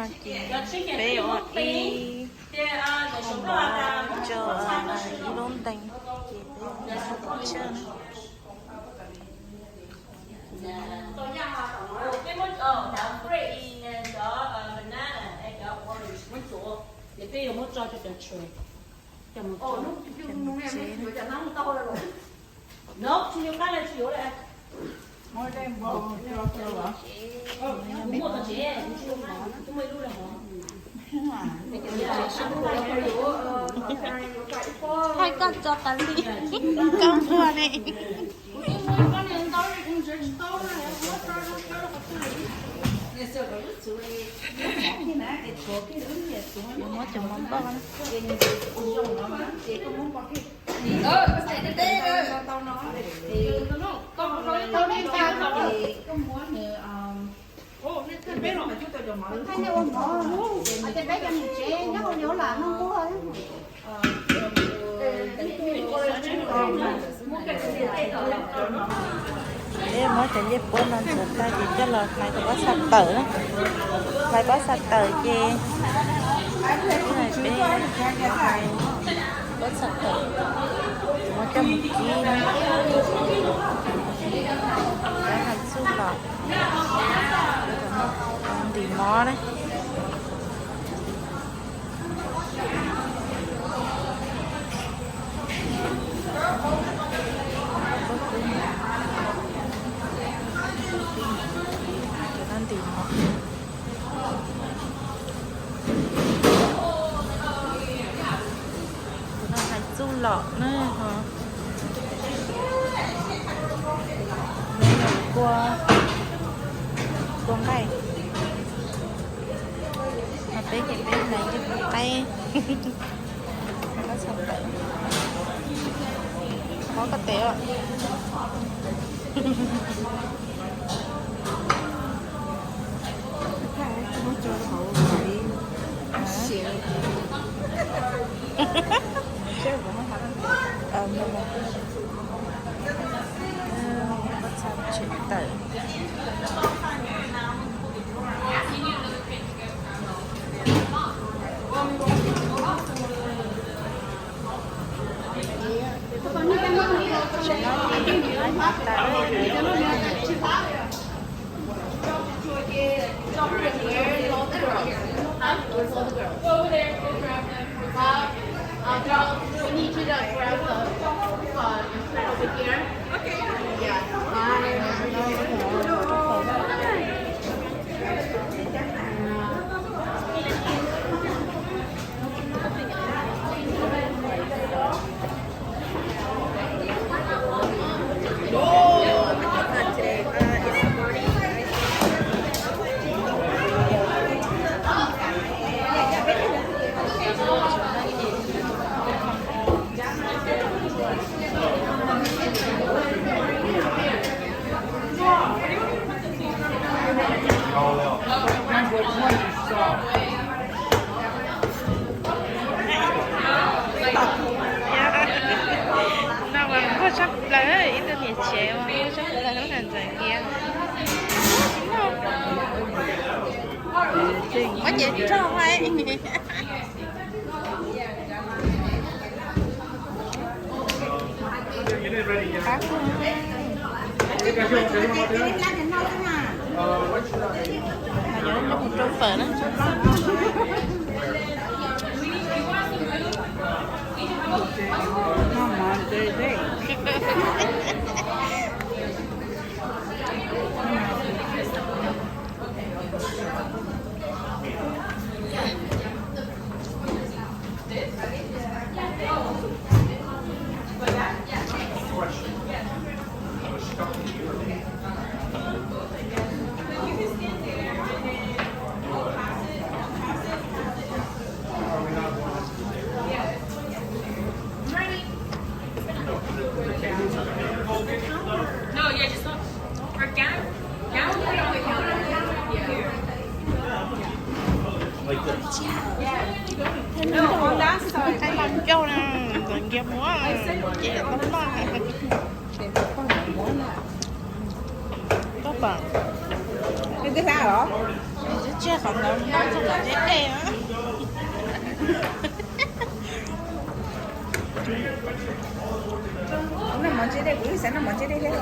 Ces peb ua ib hom mov rau ib lub ntees, ces peb ua ib lub pov tseg na. Thaij koj tso tas li, koj muag ne. Muab cov mov npoj na. Peb muab cov ncej puab no ntxuav tag ces coj los hlais cov pob txha tawm na. Hlais pob txha tawm ces peb hlais pob txha tawm, muab coj mus kib na. Peb hlais txuj lom, ntim mov na. Cov no ntim mov. Cov no hlais txuj lom na ho. Kua, kua nqaij. Ho peb ces peb hlais ncej puab qaib. Mob koj tes os. Pob txha tseem tawm. No mas nquag tshaj plaws, ib tug niam tsev mas nquag tshaj plaws lub ntxeev nkiab. Ua ces rog hais. Mas yuav coj mus rau fawm na. Ntxeev ncauj na, ntxeev nkiab muab ces tau noj. Tau pom. Twb hlab los? Twb Tseg qhov ntawd noj txog qhov deb dej. Noj mov ntse dej, kuv yeej xav noj mov ntse dej thiab.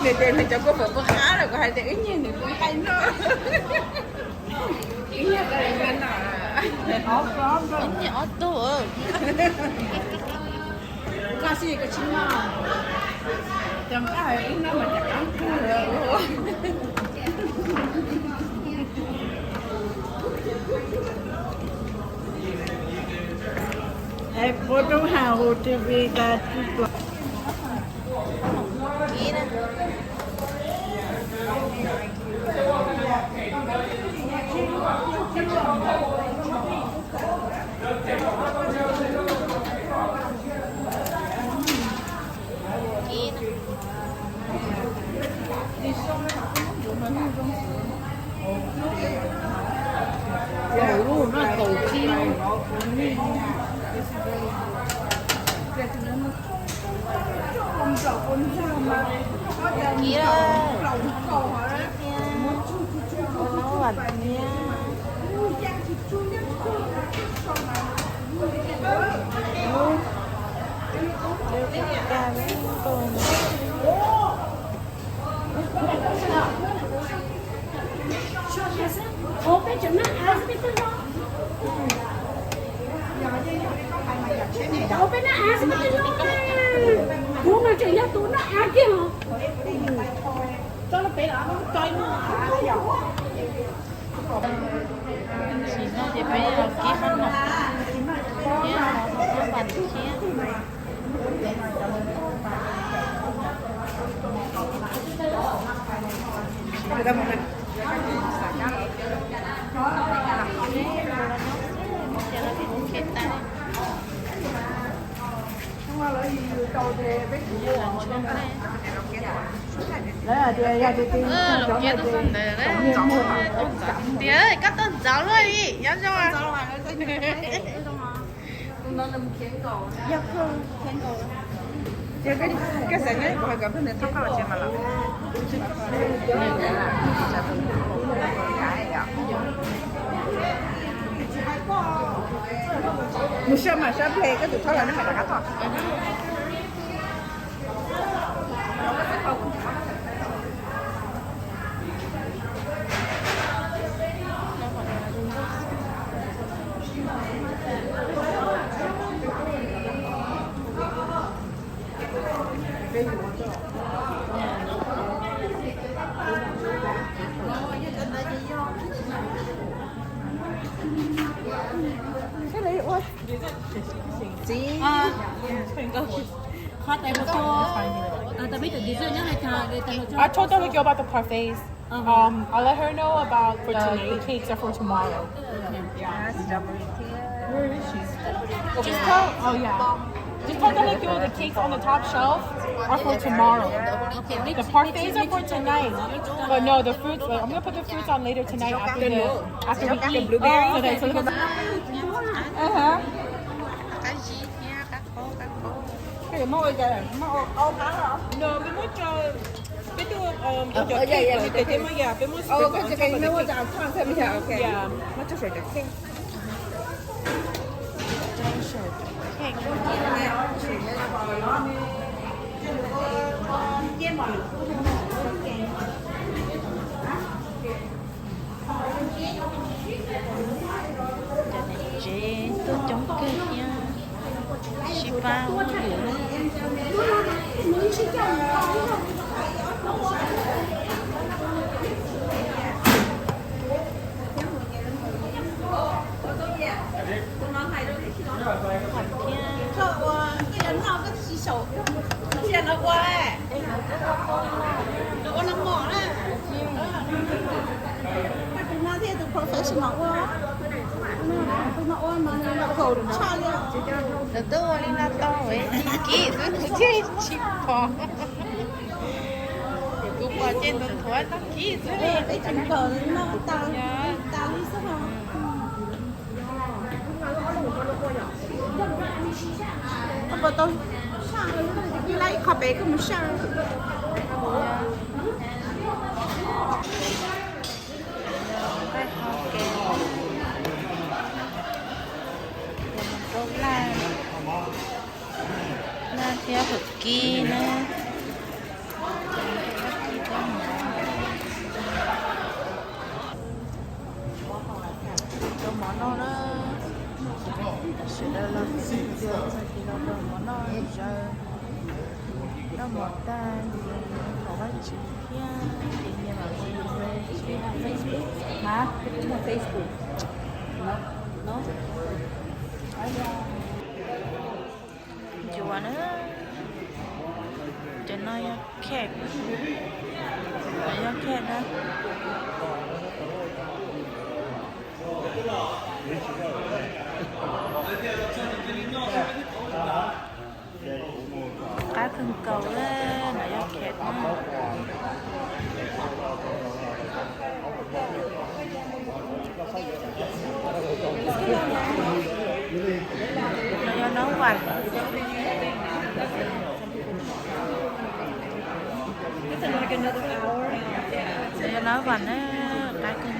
Nws tias nws cov kua puas qab los kuv hais tias ib nyuag nws kuj nqaij noj. Ib nyuag nqaij noj. Ib nyuag ob tug. Koj siab koj tsis noj. Cov nqaij ib noj mas cov qab kawg. Puab rub ha hu T V tas. Ua peb tseem noj av xwb peb twb noj. Ua peb noj av xwb peb twb noj. Kuv mas tseem yog tus noj av kiag os. Tso rau pem los. Tam sim no ces peb los kib qab no thiab los ua pas thiab. Lawv hais tias yog tias, tias koj tuaj ntxov luaj li nyob zoo. Yog koj, koj xav nyob kuv hais kom peb nws thauj koj los tsev mas los. Mus sab mas sab ple koj tus thauj los nej mam rov qab tuaj. Txiv. Qhov tais hluas tua, tais peb cov dessert nyob hais tias tais hluas. I told Delegate about the parfaits. Um, I'll let her know about the, the cakes are for tomorrow. Where is she? Just tell, oh yeah. Just tell Delegate the cakes on the top shelf are for tomorrow. The parfaits are for tonight. But no, the fruits, like, I'm gonna put the fruits on later tonight after the, after we eat. Blueberries. So that, so that, uh-huh. Muab ua cas, muab ua qau qab los? No, peb muab tso, peb tuaj, um, cov cake, cov cake mas yog peb muab sprinkle on top of the cake. Yeah. Muab tso saum cov cake. Pab ua yus. Tham thiab. Tus no thiab tus professional ua. Tus no ua mas tshaj li. Lawv twb ua li no tau, kib xwb kuv thiaj tsis pom. Kuv pom ces nthuav nthuav tau kib xwb li. Peb tseem kawm no tas tas li xwb os. Koj puas tau saj, ib qho pem koj mus saj. Nqaij qhov kev, rau laj, laj thiab hawm kib na. Rau mov noj na. Sawv daws los txog ces los rau mov noj zaws. Noj mov tag ces haus dab tsi thiab ces nyias mam li Facebook. Mas Facebook no. Ncuav na. Cov no yog cat, yog cat na. Qab kawg nkaus na, no yog cat na. No yog nab vam. No yog nab vam na, qab kawg.